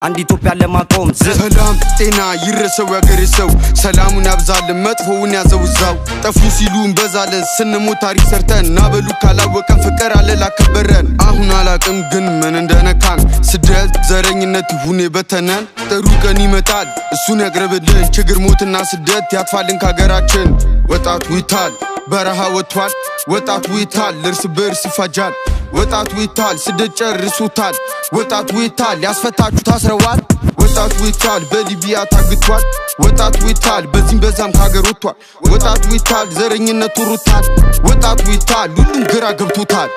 አንድ ኢትዮጵያን ለማቆም ሰላም ጤና ይድረሰው ያገሬ ሰው፣ ሰላሙን ያብዛልን፣ መጥፎውን ያዘውዛው። ጠፉ ሲሉ እንበዛለን፣ ስንሞት ታሪክ ሰርተን ናበሉ ካላወቀን ፍቅር አለ ላከበረን። አሁን አላቅም ግን ምን እንደነካን፣ ስደት ዘረኝነት ይሁን የበተነን። ጥሩ ቀን ይመጣል፣ እሱን ያቅርብልን። ችግር ሞትና ስደት ያጥፋልን ከሀገራችን። ወጣቱ ይታል በረሃ ወጥቷል። ወጣቱ ይታል እርስ በርስ ይፋጃል። ወጣቱ ይታል ስደት ጨርሶታል። ወጣቱ ይታል ያስፈታችሁ ታስረዋል። ወጣቱ ይታል በሊቢያ ታግቷል። ወጣቱ ይታል በዚህም በዛም ከሀገር ወጥቷል። ወጣቱ ይታል ዘረኝነት ወሮታል። ወጣቱ ይታል ሁሉም ግራ ገብቶታል።